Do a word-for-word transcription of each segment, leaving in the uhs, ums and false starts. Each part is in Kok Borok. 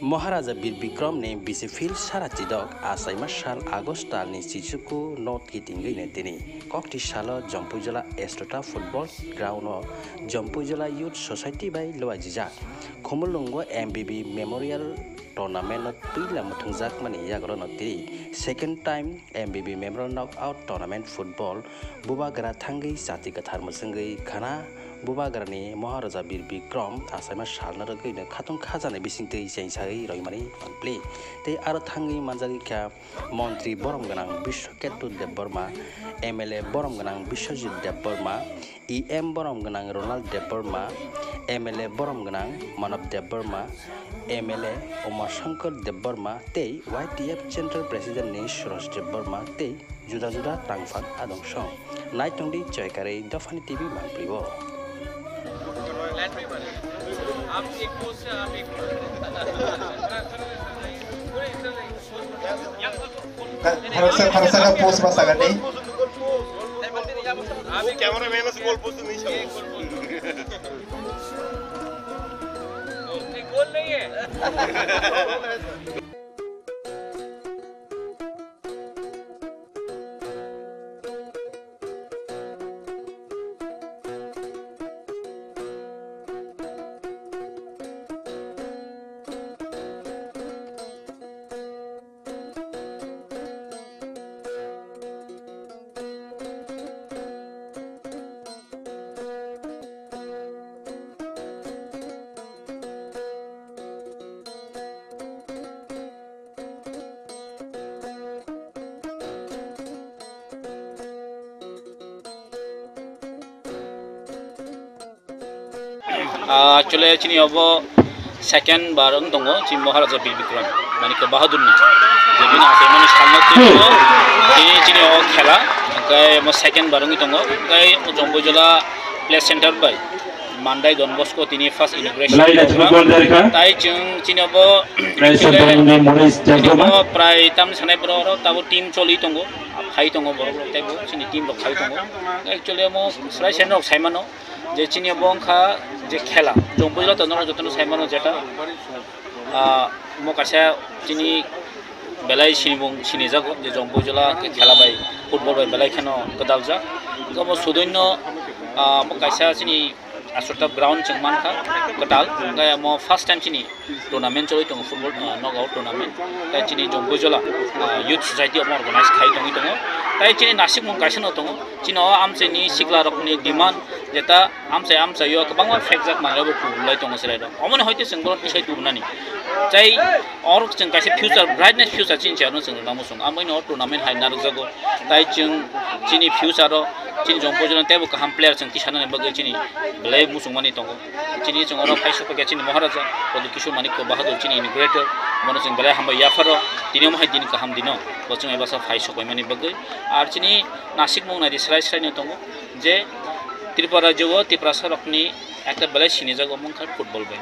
Maharaja Bir Bikram ni bisi field sara chidok achaima sal August tal ni chichuku not kitingwi ne tini kokti salo Jompuijala Estrota football ground o Jompuijala Youth Society bai luajijak. Khumulwngo M B B Memorial Tournament no twila mwthwngjak mani yagulo no tini second time M B B Memorial Knockout Tournament Football Bubagra thangwi chati kwthar mwchwngwi khana Bubagrani Maharaja Bir Bikram achaima salna rwgwi no khatung khajani bisingtwi chengsawi roimani manpli. Tei aro thangwi manjagwi kha Montri borom gwnang Biswaketu Debbarma, M L A borom gwnang Biswajit Debbarma, E M borom gwnang Ronald Debbarma, M L A borom gwnang Manob Debbarma, M L A Uma Shankar Debbarma tei Y T F Central President ni Suraj Debbarma tei juda juda rangphang adong song. Naitongdi choikarwi Dophani T V mangpli o. Kharoksa, kharoksa khe post ma sagani. Cameraman se goal post ni sa. Goal nahi hai. Ah, actually, chini obo second bar wng tongo, chini Maharaja Bir Bikram, Manikya Bahadur ni. Je bini achaimani salno twi tongo, chini, chini o khela, hwnkhe omo second bar wngwi tongo, hwnkhe Jompuijala Play Center bai Mandai Don Bosco tini first inauguration. Belai naithok program. Gol dari kha. Tai chwng chini obo, Belai actually, Sotong ni Maurice chini Debbarma. Obo prai tamni sanai borok oro tabo team choli tongo, phai tongo borok rok teibo chini team rok phai tongo. Actually, omo swrai seno rok sai mano. Je chini bo wngkha je khela, Jompuijala to norok jotono sai mano jeta, ah, mo kaisa chini belai sinibung sinijago je Jompuijala khe khela bai football bai belai kheno kwtaljak. Omo sudoino, ah, mo kaisa chini Astrota ground chwng mankha kwtal, hwnkhe mo first time chini tournament choli tongo, football, ah, knockout tournament. Tai chini Jompuijala, ah, Youth Society omo organize khai tongwi tongo. Tai chini nasikmung kaisa no tongo. Chini o amchaini sikla rokni demand jeta amchai amchai o kwbangma phekjak manrok bo kubulai tongo chwrai rok. Omoni hoite chwng bono tisai tubunani. Tai orok chwng kaisa future, brightness future chini chayarno chwng rwna muchung. Amoni o tournament hai narwkjago. Tai chwng chini future o chini Jompuijala teibo kaham player chwng tisanani bagwi chini belai muchungmani tongo. Chini chwng oro phai sokphaikha chini Maharaja Pradyut Kishore Manikya Bahadur chini inaugurator, bono chwng belai hambai yapharo, tini omo hai din kaham dino bo chwng ebasa phai sokpaimani bagwi. Ar chini nasikmung naidi srai srai no tongo je Tripura rajyo o Tiprasa rokni ekta belai sinijago wngkha football bai.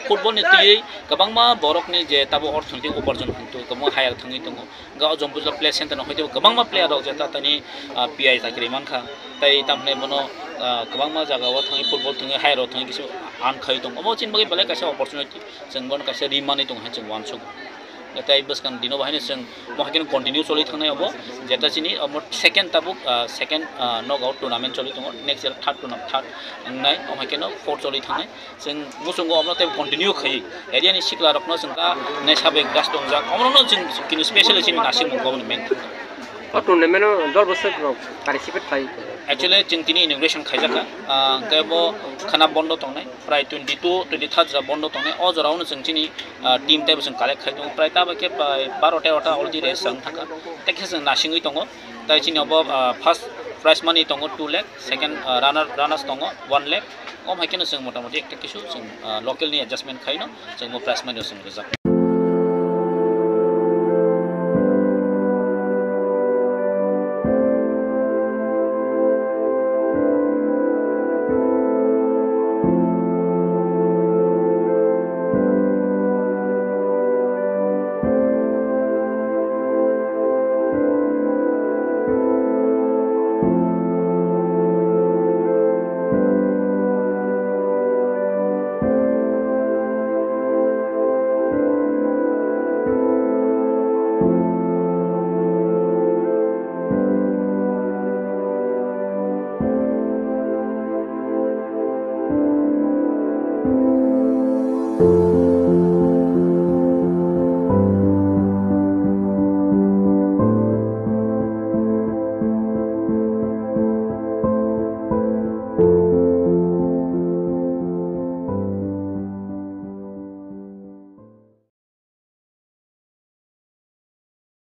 Football ni twiwi kwbangma borokni je tabo orthonoitik uparjon hwntu kwbangma higher thangwi tongo. Ga o Jompuijala Play Center no hoite kwbangma player rok je tatani, ah, P I chakri mankha. Tai tamhinai bono, ah, kwbangma jaga o thangwi football thwngwi higher o thangwi kisa earn khai tong. Omo chini bagwi belai kaisa opportunity. Chwng bono kaisa ri manwi tongo hai chwng uansukgo. Tai bwskang dino bo haino chwng mo hai kheno continue choli thangnai obo. Jeta chini omo second tabuk, ah, second, ah, knockout tournament choli tongo. Next year third tournament, third wngnai. Omo hai kheno fourth choli thangnai. Chwng muchungo omo tei continue khai area ni sikla rokno chwng ta nai sabai gas tongjak. Omo no chwng kini specially chini nasikmung koboni main. O tournament o dol bwswk rok participate khlai. Actually, chwng tini inauguration khaijak kha. Ah, hwnkhe bo khana bondo tongnai, prai twenty two, twenty third jora bondo tongnai. O jora o no chwng chini, ah, team tei bo chwng collect khai tongo. Prai ta bai khe bai baro tero ta already raise wng thangkha. Tei khe chwng nasingwi tongo. Tai chini obo, ah, first prize money tongo two lakh, second, ah, runner, runners tongo one lakh. Omo hai kheno chwng mota moti ekta kisu chwng, ah, local ni adjustment khaino chwng bo prize money o chwng rijak.